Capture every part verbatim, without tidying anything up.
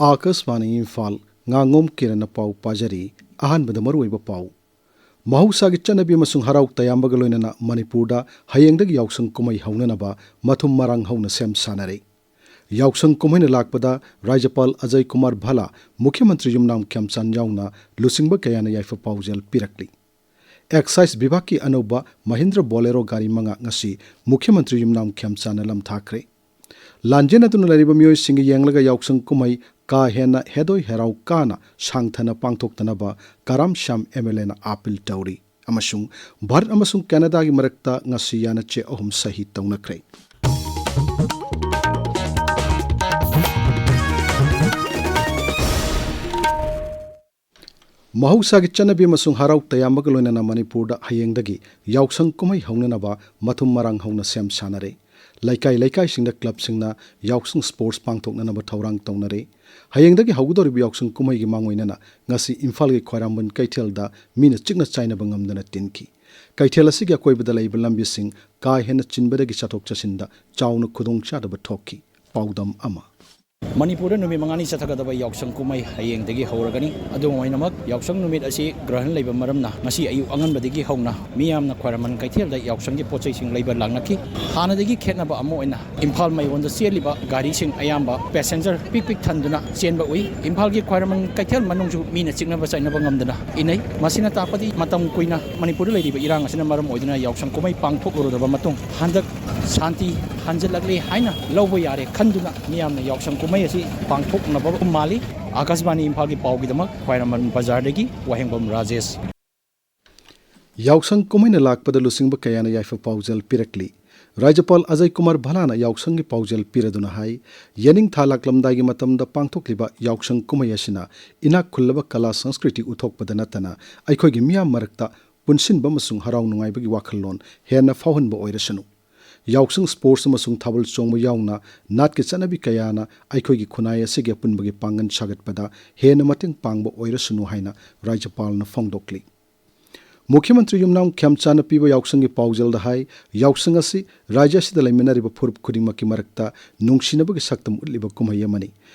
ꯑꯥꯀꯥꯁꯕꯥꯅꯤ ꯏꯝꯐꯥꯜ, ꯉꯥꯉꯣꯝ ꯀꯤꯔꯟꯅ ꯄꯥꯎ ꯄꯥꯖꯔꯤ꯫ ꯑꯍꯥꯟꯕꯗ ꯃꯔꯨꯑꯣꯏꯕ ꯄꯥꯎ꯫ ꯃꯍꯧꯁꯥꯒꯤ ꯆꯠꯅꯕꯤ ꯑꯃꯁꯨꯡ ꯍꯔꯥꯎ ꯇꯌꯥꯝꯕꯒ ꯂꯣꯏꯅꯅ ꯃꯅꯤꯄꯨꯔꯗ ꯍꯌꯦꯡꯗꯒꯤ ꯌꯥꯎꯁꯪ ꯀꯨꯝꯍꯩ ꯍꯧꯅꯅꯕ ꯃꯊꯨꯝ ꯃꯔꯥꯡ ꯍꯧꯅ ꯁꯦꯝ ꯁꯥꯅꯔꯦ꯫ ꯌꯥꯎꯁꯪ ꯀꯨꯝꯍꯩꯅ ꯂꯥꯛꯄꯗ ꯔꯥꯖ꯭ꯌꯄꯥꯜ ꯑꯖꯌ ꯀꯨꯃꯥꯔ ꯚꯂꯥ, ꯃꯨꯈ꯭ꯌ ꯃꯟꯇ꯭ꯔꯤ ꯌꯨꯝꯅꯥꯝ ꯈꯦꯝꯆꯥꯟ ꯌꯥꯎꯅ ꯂꯨꯆꯤꯡꯕ ꯀꯌꯥꯅ ꯌꯥꯏꯐ ꯄꯥꯎꯖꯦꯜ ꯄꯤꯔꯛꯂꯤ꯫ ꯑꯦꯛꯁꯥꯏꯖ ꯕꯤꯚꯥꯒꯀꯤ ꯑꯅꯧꯕ ꯃꯍꯤꯟꯗ꯭ꯔ ꯕꯣꯂꯦꯔꯣ ꯒꯥꯔꯤ ꯃꯉꯥ ꯉꯁꯤ ꯃꯨꯈ꯭ꯌ ꯃꯟꯇ꯭ꯔꯤ ꯌꯨꯝꯅꯥꯝ ꯈꯦꯝꯆꯥꯟꯅ ꯂꯝꯊꯥꯈ꯭ꯔꯦ꯫ ꯂꯥꯟꯖꯦꯟꯅꯗꯨꯅ ꯂꯩꯔꯤꯕ ꯃꯤꯑꯣꯏꯁꯤꯡꯒ ꯌꯦꯡꯂꯒ ꯌꯥꯎꯁꯪ ꯀꯨꯝꯍꯩ ꯀꯥ ꯍꯦꯟꯅ ꯍꯦꯗꯣꯏ ꯍꯦꯔꯥꯎ ꯀꯥꯅ ꯁꯥꯡꯊꯅ ꯄꯥꯡꯊꯣꯛꯇꯅꯕ ꯀꯔꯥꯝ ꯁ꯭ꯌꯥꯝ ꯑꯦꯝ ꯑꯦꯜ ꯑꯦꯅ ꯑꯥꯄꯤꯜ ꯇꯧꯔꯤ꯫ ꯑꯃꯁꯨꯡ ꯚꯥꯔꯠ ꯑꯃꯁꯨꯡ ꯀꯦꯅꯥꯗꯥꯒꯤ ꯃꯔꯛꯇ ꯉꯁꯤ ꯌꯥꯅꯆꯦ ꯑꯍꯨꯝ ꯁꯍꯤ ꯇꯧꯅꯈ꯭ꯔꯦ꯫ ꯃꯍꯧꯁꯥꯒꯤ ꯆꯠꯅꯕꯤ ꯑꯃꯁꯨꯡ ꯍꯔꯥꯎ ꯇꯌꯥꯝꯕꯒ ꯂꯣꯏꯅꯅ ꯃꯅꯤꯄꯨꯔꯗ ꯍꯌꯦꯡꯗꯒꯤ ꯌꯥꯎꯁꯪ ꯀꯨꯝꯍꯩ ꯍꯧꯅꯅꯕ ꯃꯊꯨꯝ ꯃꯔꯥꯡ ꯍꯧꯅ ꯁꯦꯝ ꯁꯥꯅꯔꯦ꯫ ꯂꯩꯀꯥꯏ ꯂꯩꯀꯥꯏꯁꯤꯡꯗ ꯀ꯭ꯂꯕꯁꯤꯡꯅ ꯌꯥꯎꯁꯪ ꯁ꯭ꯄꯣꯔꯠꯁ ꯄꯥꯡꯊꯣꯛꯅꯅꯕ ꯊꯧꯔꯥꯡ ꯇꯧꯅꯔꯦ꯫ ꯍꯌꯦꯡꯗꯒꯤ ꯍꯧꯒꯗꯧꯔꯤꯕ ꯌꯥꯎꯁꯪ ꯀꯨꯝꯍꯩꯒꯤ ꯃꯥꯡꯑꯣꯏꯅꯅ ꯉꯁꯤ ꯏꯝꯐꯥꯜꯒꯤ ꯈ꯭ꯋꯥꯏꯔꯝꯕꯟ ꯀꯩꯊꯦꯜꯗ ꯃꯤꯅ ꯆꯤꯛꯅ ꯆꯥꯏꯅꯕ ꯉꯝꯗꯅ ꯇꯤꯟꯈꯤ꯫ ꯀꯩꯊꯦꯜ ꯑꯁꯤꯒꯤ ꯑꯀꯣꯏꯕꯗ ꯂꯩꯕ ꯂꯝꯕꯤꯁꯤꯡ ꯀꯥ ꯍꯦꯟꯅ ꯆꯤꯟꯕꯗꯒꯤ ꯆꯠꯊꯣꯛ ꯆꯠꯁꯤꯟꯗ ꯆꯥꯎꯅ ꯈꯨꯗꯣꯡꯆꯥꯗꯕ ꯊꯣꯛꯈꯤ꯫ ꯄꯥꯎꯗꯝ ꯑꯃ꯫ ꯃꯅꯤꯄꯨꯔꯗ ꯅꯨꯃꯤꯠ ꯃꯉꯥꯅꯤ ꯆꯠꯊꯒꯗꯕ ꯌꯥꯎꯁꯪ ꯀꯨꯝꯍꯩ ꯍꯌꯦꯡꯗꯒꯤ ꯍꯧꯔꯒꯅꯤ꯫ ꯑꯗꯨꯝ ꯑꯣꯏꯅꯃꯛ, ꯌꯥꯎꯁꯪ ꯅꯨꯃꯤꯠ ꯑꯁꯤ ꯒ꯭ꯔꯍꯟ ꯂꯩꯕ ꯃꯔꯝꯅ, ꯉꯁꯤ ꯑꯌꯨꯛ ꯑꯉꯟꯕꯗꯒꯤ ꯍꯧꯅ ꯃꯤꯌꯥꯝꯅ ꯈ꯭ꯋꯥꯏꯔꯝꯕꯟ ꯀꯩꯊꯦꯜꯗ ꯌꯥꯎꯁꯪꯒꯤ ꯄꯣꯠꯆꯩꯁꯤꯡ ꯂꯩꯕ ꯂꯥꯛꯅꯈꯤ꯫ ꯍꯥꯟꯅꯗꯒꯤ ꯈꯦꯠꯅꯕ ꯑꯃ ꯑꯣꯏꯅ, ꯏꯝꯐꯥꯜ ꯃꯌꯣꯟꯗ ꯆꯦꯜꯂꯤꯕ ꯒꯥꯔꯤꯁꯤꯡ ꯑꯌꯥꯝꯕ ꯄꯦꯁꯦꯟꯖꯔ ꯄꯤꯛ ꯄꯤꯛ ꯊꯟꯗꯨꯅ ꯆꯦꯟꯕ ꯎꯏ꯫ ꯏꯝꯐꯥꯜꯒꯤ ꯈ꯭ꯋꯥꯏꯔꯝꯕꯟ ꯀꯩꯊꯦꯜ ꯃꯅꯨꯡꯁꯨ ꯃꯤꯅ ꯆꯤꯛꯅꯕ ꯆꯩꯅꯕ ꯉꯝꯗꯅ ꯏꯟꯅꯩ꯫ ꯃꯁꯤꯅ ꯇꯥꯛꯄꯗꯤ, ꯃꯇꯝ ꯀꯨꯏꯅ ꯃꯅꯤꯄꯨꯔꯗ ꯂꯩꯔꯤꯕ ꯏꯔꯥꯡ ꯑꯁꯤꯅ ꯃꯔꯝ ꯑꯣꯏꯗꯨꯅ ꯌꯥꯎꯁꯪ ꯀꯨꯝꯍꯩ ꯄꯥꯡꯊꯣꯛꯂꯨꯔꯗꯕ ꯃꯇꯨꯡ, ꯍꯟꯗꯛ ꯁꯥꯟꯇꯤ ꯍꯟꯖꯤꯜꯂꯛꯂꯦ ꯍꯥꯏꯅ ꯂꯧꯕ ꯌꯥꯔꯦ ꯈꯟꯗꯨꯅ ꯃꯤꯌꯥꯝꯅ ꯌꯥꯎꯁꯪ ꯀꯨꯝꯍꯩ ꯑꯁꯤ ꯄꯥꯡꯊꯣꯛꯅꯕ ꯃꯥꯜꯂꯤ꯫ ꯑꯥꯀꯥꯁꯕꯥꯅꯤ ꯏꯝꯐꯥꯜꯒꯤ ꯄꯥꯎꯒꯤꯗꯃꯛ ꯈ꯭ꯋꯥꯏꯔꯝꯕꯟ ꯕꯖꯥꯔꯗꯒꯤ ꯋꯥꯍꯦꯡꯕꯝ ꯔꯥꯖꯦꯁ꯫ ꯌꯥꯎꯁꯪ ꯀꯨꯝꯍꯩꯅ ꯂꯥꯛꯄꯗ ꯂꯨꯆꯤꯡꯕ ꯀꯌꯥꯅ ꯌꯥꯏꯐ ꯄꯥꯎꯖꯦꯜ ꯄꯤꯔꯛꯂꯤ꯫ ꯔꯥꯖ꯭ꯌꯄꯥꯜ ꯑꯖꯌ ꯀꯨꯃꯥꯔ ꯚꯂꯥꯅ ꯌꯥꯎꯁꯪꯒꯤ ꯄꯥꯎꯖꯦꯜ ꯄꯤꯔꯗꯨꯅ ꯍꯥꯏ, ꯌꯦꯅꯤꯡꯊꯥ ꯂꯥꯛꯂꯝꯗꯥꯏꯒꯤ ꯃꯇꯝꯗ ꯄꯥꯡꯊꯣꯛꯂꯤꯕ ꯌꯥꯎꯁꯪ ꯀꯨꯝꯍꯩ ꯑꯁꯤꯅ ꯏꯅꯥꯛ ꯈꯨꯜꯂꯕ ꯀꯂꯥ ꯁꯪꯁꯀ꯭ꯔꯤꯇꯤ ꯎꯠꯊꯣꯛꯄꯗ ꯅꯠꯇꯅ ꯑꯩꯈꯣꯏꯒꯤ ꯃꯤꯌꯥꯝ ꯃꯔꯛꯇ ꯄꯨꯟꯁꯤꯟꯕ ꯑꯃꯁꯨꯡ ꯍꯔꯥꯎ ꯅꯨꯡꯉꯥꯏꯕꯒꯤ ꯋꯥꯈꯜꯂꯣꯟ ꯍꯦꯟꯅ ꯐꯥꯎꯍꯟꯕ ꯑꯣꯏꯔꯁꯅꯨ꯫ ꯌꯥꯎꯁꯪ ꯁ꯭ꯄꯣꯔꯠꯁ ꯑꯃꯁꯨꯡ ꯊꯥꯕꯜ ꯆꯣꯡꯕ ꯌꯥꯎꯅ ꯅꯥꯠꯀꯤ ꯆꯠꯅꯕꯤ ꯀꯌꯥꯅ ꯑꯩꯈꯣꯏꯒꯤ ꯈꯨꯟꯅꯥꯏ ꯑꯁꯤꯒꯤ ꯑꯄꯨꯟꯕꯒꯤ ꯄꯥꯡꯒꯜ ꯁꯥꯒꯠꯄꯗ ꯍꯦꯟꯅ ꯃꯇꯦꯡ ꯄꯥꯡꯕ ꯑꯣꯏꯔꯁꯅꯨ ꯍꯥꯏꯅ ꯔꯥꯖ꯭ꯌꯄꯥꯜꯅ ꯐꯣꯡꯗꯣꯛꯂꯤ꯫ ꯃꯨꯈ꯭ꯌ ꯃꯟꯇ꯭ꯔꯤ ꯌꯨꯝꯅꯥꯝ ꯈꯦꯝꯆꯥꯟꯅ ꯄꯤꯕ ꯌꯥꯎꯁꯪꯒꯤ ꯄꯥꯎꯖꯦꯜꯗ ꯍꯥꯏ, ꯌꯥꯎꯁꯪ ꯑꯁꯤ ꯔꯥꯖ꯭ꯌ ꯑꯁꯤꯗ ꯂꯩꯃꯤꯟꯅꯔꯤꯕ ꯐꯨꯔꯨꯞ ꯈꯨꯗꯤꯡꯃꯛꯀꯤ ꯃꯔꯛꯇ ꯅꯨꯡꯁꯤꯅꯕꯒꯤ ꯁꯛꯇꯝ ꯎꯠꯂꯤꯕ ꯀꯨꯝꯍꯩ ꯑꯃꯅꯤ꯫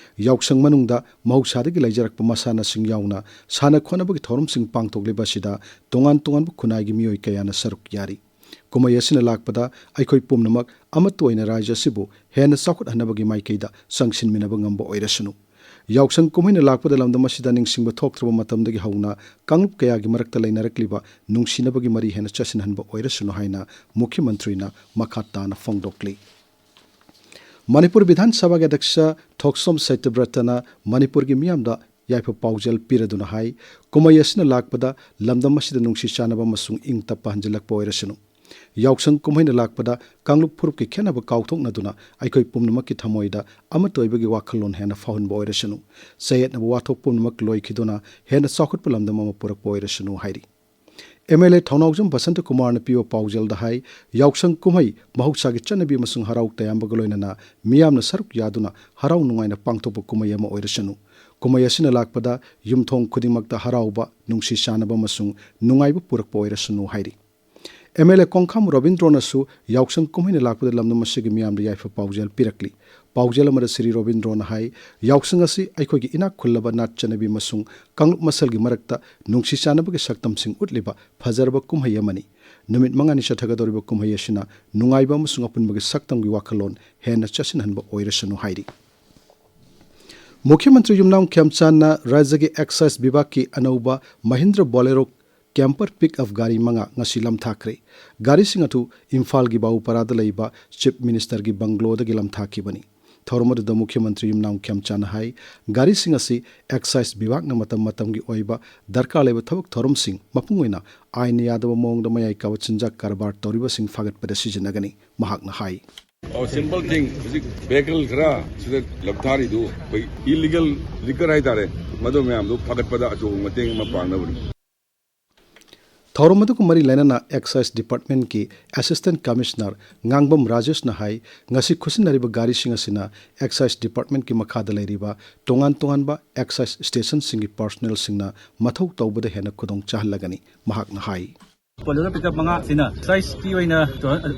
ꯌꯥꯎꯁꯪ ꯃꯅꯨꯡꯗ ꯃꯍꯧꯁꯥꯗꯒꯤ ꯂꯩꯖꯔꯛꯄ ꯃꯁꯥꯟꯅꯁꯤꯡ ꯌꯥꯎꯅ ꯁꯥꯟꯅ ꯈꯣꯠꯅꯕꯒꯤ ꯊꯧꯔꯝꯁꯤꯡ ꯄꯥꯡꯊꯣꯛꯂꯤꯕ ꯑꯁꯤꯗ ꯇꯣꯉꯥꯟ ꯇꯣꯉꯥꯟꯕ ꯈꯨꯟꯅꯥꯏꯒꯤ ꯃꯤꯑꯣꯏ ꯀꯌꯥꯅ ꯁꯔꯨꯛ ꯌꯥꯔꯤ꯫ ꯀꯨꯝꯍꯩ ꯑꯁꯤꯅ ꯂꯥꯛꯄꯗ ꯑꯩꯈꯣꯏ ꯄꯨꯝꯅꯃꯛ ꯑꯃꯠꯇ ꯑꯣꯏꯅ ꯔꯥꯖ꯭ꯌ ꯑꯁꯤꯕꯨ ꯍꯦꯟꯅ ꯆꯥꯎꯈꯠꯍꯟꯅꯕꯒꯤ ꯃꯥꯏꯀꯩꯗ ꯆꯪꯁꯤꯟꯃꯤꯟꯅꯕ ꯉꯝꯕ ꯑꯣꯏꯔꯁꯅꯨ꯫ ꯌꯥꯎꯁꯪ ꯀꯨꯝꯍꯩꯅ ꯂꯥꯛꯄꯗ ꯂꯝꯗꯝ ꯑꯁꯤꯗ ꯅꯤꯡꯁꯤꯡꯕ ꯊꯣꯛꯇ꯭ꯔꯕ ꯃꯇꯝꯗꯒꯤ ꯍꯧꯅ ꯀꯥꯡꯂꯨꯞ ꯀꯌꯥꯒꯤ ꯃꯔꯛꯇ ꯂꯩꯅꯔꯛꯂꯤꯕ ꯅꯨꯡꯁꯤꯅꯕꯒꯤ ꯃꯔꯤ ꯍꯦꯟꯅ ꯆꯠꯁꯤꯟꯍꯟꯕ ꯑꯣꯏꯔꯁꯅꯨ ꯍꯥꯏꯅ ꯃꯨꯈ꯭ꯌ ꯃꯟꯇ꯭ꯔꯤꯅ ꯃꯈꯥ ꯇꯥꯅ ꯐꯣꯡꯗꯣꯛꯂꯤ꯫ ꯃꯅꯤꯄꯨꯔ ꯕꯤꯙꯥꯟ ꯁꯚꯥꯒꯤ ꯑꯗ꯭ꯌꯛꯁ ꯊꯣꯛꯁꯣꯝ ꯁꯇ꯭ꯌꯕ꯭ꯔꯇꯅ ꯃꯅꯤꯄꯨꯔꯒꯤ ꯃꯤꯌꯥꯝꯗ ꯌꯥꯏꯐ ꯄꯥꯎꯖꯦꯜ ꯄꯤꯔꯗꯨꯅ ꯍꯥꯏ, ꯀꯨꯝꯍꯩ ꯑꯁꯤꯅ ꯂꯥꯛꯄꯗ ꯂꯝꯗꯝ ꯑꯁꯤꯗ ꯅꯨꯡꯁꯤ ꯆꯥꯟꯅꯕ ꯑꯃꯁꯨꯡ ꯏꯪ ꯇꯞꯄ ꯍꯟꯖꯤꯜꯂꯛꯄ ꯑꯣꯏꯔꯁꯅꯨ꯫ ꯌꯥꯎꯁꯪ ꯀꯨꯝꯍꯩꯅ ꯂꯥꯛꯄꯗ ꯀꯥꯡꯂꯨꯞ ꯐꯨꯔꯨꯞꯀꯤ ꯈꯦꯠꯅꯕ ꯀꯥꯎꯊꯣꯛꯅꯗꯨꯅ ꯑꯩꯈꯣꯏ ꯄꯨꯝꯅꯃꯛꯀꯤ ꯊꯃꯣꯏꯗ ꯑꯃꯠꯇ ꯑꯣꯏꯕꯒꯤ ꯋꯥꯈꯜꯂꯣꯟ ꯍꯦꯟꯅ ꯐꯥꯎꯍꯟꯕ ꯑꯣꯏꯔꯁꯅꯨ꯫ ꯆꯌꯦꯠꯅꯕ ꯋꯥꯊꯣꯛ ꯄꯨꯝꯅꯃꯛ ꯂꯣꯏꯈꯤꯗꯨꯅ ꯍꯦꯟꯅ ꯆꯥꯎꯈꯠꯄ ꯂꯝꯗꯝ ꯑꯃ ꯄꯨꯔꯛꯄ ꯑꯣꯏꯔꯁꯅꯨ ꯍꯥꯏꯔꯤ꯫ ꯑꯦꯝ ꯑꯦꯜ ꯑꯦ ꯊꯧꯅꯥꯎꯖꯝ ꯕꯁꯟꯇ ꯀꯨꯃꯥꯔꯅ ꯄꯤꯕ ꯄꯥꯎꯖꯦꯜꯗ ꯍꯥꯏ, ꯌꯥꯎꯁꯪ ꯀꯨꯝꯍꯩ ꯃꯍꯧꯁꯥꯒꯤ ꯆꯠꯅꯕꯤ ꯑꯃꯁꯨꯡ ꯍꯔꯥꯎ ꯇꯌꯥꯝꯕꯒ ꯂꯣꯏꯅꯅ ꯃꯤꯌꯥꯝꯅ ꯁꯔꯨꯛ ꯌꯥꯗꯨꯅ ꯍꯔꯥꯎ ꯅꯨꯡꯉꯥꯏꯅ ꯄꯥꯡꯊꯣꯛꯄ ꯀꯨꯝꯍꯩ ꯑꯃ ꯑꯣꯏꯔꯁꯅꯨ꯫ ꯀꯨꯝꯍꯩ ꯑꯁꯤꯅ ꯂꯥꯛꯄꯗ ꯌꯨꯝꯊꯣꯡ ꯈꯨꯗꯤꯡꯃꯛꯇ ꯍꯔꯥꯎꯕ, ꯅꯨꯡꯁꯤ ꯆꯥꯟꯅꯕ ꯑꯃꯁꯨꯡ ꯅꯨꯡꯉꯥꯏꯕ ꯄꯨꯔꯛꯄ ꯑꯣꯏꯔꯁꯅꯨ ꯍꯥꯏꯔꯤ꯫ ꯑꯦꯝ ꯑꯦꯜ ꯑꯦ ꯀꯣꯡꯈꯥꯝ ꯔꯣꯕꯤꯟꯗ꯭ꯔꯣꯅꯁꯨ ꯌꯥꯎꯁꯪ ꯀꯨꯝꯍꯩꯅ ꯂꯥꯛꯄꯗ ꯂꯝꯗꯝ ꯑꯁꯤꯒꯤ ꯃꯤꯌꯥꯝꯗ ꯌꯥꯏꯐ ꯄꯥꯎꯖꯦꯜ ꯄꯤꯔꯛꯂꯤ꯫ ꯄꯥꯎꯖꯦꯜ ꯑꯃꯗ ꯁ꯭ꯔꯤ ꯔꯣꯕꯤꯟꯗ꯭ꯔꯣꯅ ꯍꯥꯏ, ꯌꯥꯎꯁꯪ ꯑꯁꯤ ꯑꯩꯈꯣꯏꯒꯤ ꯏꯅꯥꯛ ꯈꯨꯜꯂꯕ ꯅꯥꯠ ꯆꯠꯅꯕꯤ ꯑꯃꯁꯨꯡ ꯀꯥꯡꯂꯨꯞ ꯃꯁꯦꯜꯒꯤ ꯃꯔꯛꯇ ꯅꯨꯡꯁꯤ ꯆꯥꯟꯅꯕꯒꯤ ꯁꯛꯇꯝꯁꯤꯡ ꯎꯠꯂꯤꯕ ꯐꯖꯔꯕ ꯀꯨꯝꯍꯩ ꯑꯃꯅꯤ꯫ ꯅꯨꯃꯤꯠ ꯃꯉꯥꯅꯤ ꯆꯠꯊꯒꯗꯧꯔꯤꯕ ꯀꯨꯝꯍꯩ ꯑꯁꯤꯅ ꯅꯨꯡꯉꯥꯏꯕ ꯑꯃꯁꯨꯡ ꯑꯄꯨꯟꯕꯒꯤ ꯁꯛꯇꯝꯒꯤ ꯋꯥꯈꯜꯂꯣꯟ ꯍꯦꯟꯅ ꯆꯠꯁꯤꯟꯍꯟꯕ ꯑꯣꯏꯔꯁꯅꯨ ꯍꯥꯏꯔꯤ꯫ ꯃꯨꯈ꯭ꯌ ꯃꯟꯇ꯭ꯔꯤ ꯌꯨꯝꯅꯥꯝ ꯈꯦꯝꯆꯥꯟꯅ ꯔꯥꯖ꯭ꯌꯒꯤ ꯑꯦꯛꯁꯥꯏꯖ ꯕꯤꯚꯥꯒꯀꯤ ꯑꯅꯧꯕ ꯃꯍꯤꯟꯗ꯭ꯔ ꯕꯣꯂꯦꯔꯣ ꯀꯦꯝꯄꯔ ꯄꯤꯛ ꯑꯞ ꯒꯥꯔꯤ ꯃꯉꯥ ꯉꯁꯤ ꯂꯝꯊꯥꯈ꯭ꯔꯦ꯫ ꯒꯥꯔꯤꯁꯤꯡ ꯑꯗꯨ ꯏꯝꯐꯥꯜꯒꯤ ꯕꯥꯕꯨꯄꯥꯔꯥꯗ ꯂꯩꯕ ꯆꯤꯐ ꯃꯤꯅꯤꯁꯇꯔꯒꯤ ꯕꯪꯒ꯭ꯂꯣꯗꯒꯤ ꯂꯝꯊꯥꯈꯤꯕꯅꯤ꯫ ꯊꯧꯔꯝ ꯑꯗꯨꯗ ꯃꯨꯈ꯭ꯌ ꯃꯟꯇ꯭ꯔꯤ ꯌꯨꯝꯅꯥꯝ ꯈꯦꯝꯆꯥꯟꯅ ꯍꯥꯏ, ꯒꯥꯔꯤꯁꯤꯡ ꯑꯁꯤ ꯑꯦꯛꯁꯥꯏꯖ ꯕꯤꯚꯥꯒꯅ ꯃꯇꯝ ꯃꯇꯝꯒꯤ ꯑꯣꯏꯕ ꯗꯔꯀꯥꯔ ꯂꯩꯕ ꯊꯕꯛ ꯊꯧꯔꯝꯁꯤꯡ, ꯃꯄꯨꯡ ꯑꯣꯏꯅ ꯑꯥꯏꯟꯅ ꯌꯥꯗꯕ ꯃꯑꯣꯡꯗ ꯃꯌꯥꯏ ꯀꯥꯕ ꯆꯤꯟꯖꯥꯛ ꯀꯔꯕꯥꯔ ꯇꯧꯔꯤꯕꯁꯤꯡ ꯐꯥꯒꯠꯄꯗ ꯁꯤꯖꯤꯟꯅꯒꯅꯤ꯫ ꯃꯍꯥꯛꯅ ꯍꯥꯏ꯫ ꯑꯣ, ꯁꯤꯝꯄꯜ ꯊꯤꯡ, ꯍꯧꯖꯤꯛ ꯚꯦꯍꯤꯀꯜ ꯈꯔ ꯁꯤꯗ ꯂꯝꯊꯥꯔꯤꯗꯨ ꯑꯩꯈꯣꯏ ꯏꯂꯤꯒꯦꯜ ꯂꯤꯀꯔ ꯍꯥꯏꯇꯥꯔꯦ, ꯃꯗꯨ ꯃꯌꯥꯝꯗꯨ ꯐꯥꯒꯠꯄꯗ ꯑꯆꯧꯕ ꯃꯇꯦꯡ ꯑꯃ ꯄꯥꯡꯅꯕꯅꯤ꯫ ꯊꯧꯔꯝ ꯑꯗꯨꯒ ꯃꯔꯤ ꯂꯩꯅꯅ Excise Departmentꯀꯤ Assistant Commissioner ꯉꯥꯡꯕꯝ ꯔꯥꯖꯦꯁꯅ ꯍꯥꯏ, ꯉꯁꯤ ꯈꯨꯠꯁꯤꯟꯅꯔꯤꯕ ꯒꯥꯔꯤꯁꯤꯡ ꯑꯁꯤꯅ Excise Departmentꯀꯤ ꯃꯈꯥꯗ ꯂꯩꯔꯤꯕ ꯇꯣꯉꯥꯟ ꯇꯣꯉꯥꯟꯕ excise stationꯁꯤꯡꯒꯤ personnelꯁꯤꯡꯅ ꯃꯊꯧ ꯇꯧꯕꯗ ꯍꯦꯟꯅ ꯈꯨꯗꯣꯡ ꯆꯥꯍꯜꯂꯒꯅꯤ, ꯃꯍꯥꯛꯅ ꯍꯥꯏ꯫ Polluter pickup ꯃꯉꯥ ꯑꯁꯤꯅ Exciseꯀꯤ ꯑꯣꯏꯅ